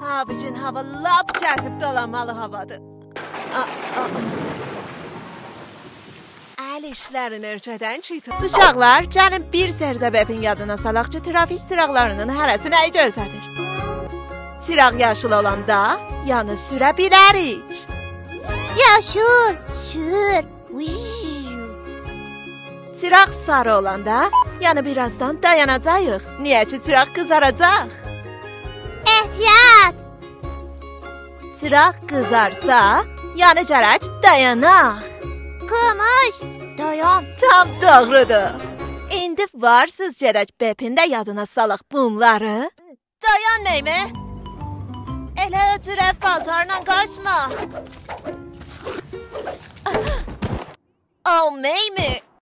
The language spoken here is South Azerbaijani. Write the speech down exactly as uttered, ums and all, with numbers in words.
ها، بو گون هاوا لاپ کسیب دولانمالی هاوادیر. آ، آ، آ. ال ایشلرین اؤرگدن کی، اوشاقلار، گلین بیر سری ده بپین یادینا سالاق کی، ترافیک چیراقلاری‌نین هره‌سی نه‌یی گؤستریر؟ چیراق یاشیل اولاندا، یعنی سوره بیلریک. یاشیل، سور. اوی. چیراق ساری اولاندا، یعنی بیرازدان دایاناجاغیق. نییه کی، چیراق قیزاراجاق. احتیاط! چیراق قیزارسا، یعنی گرک دایاناق. قیمیش، دایان. تام دوغرودور. ایندی وارسیز گرک بپین ده یادینا سالاق بونلاری. دایان، میمی. ائله او جوره پالتارلا قاچما. او، میمی،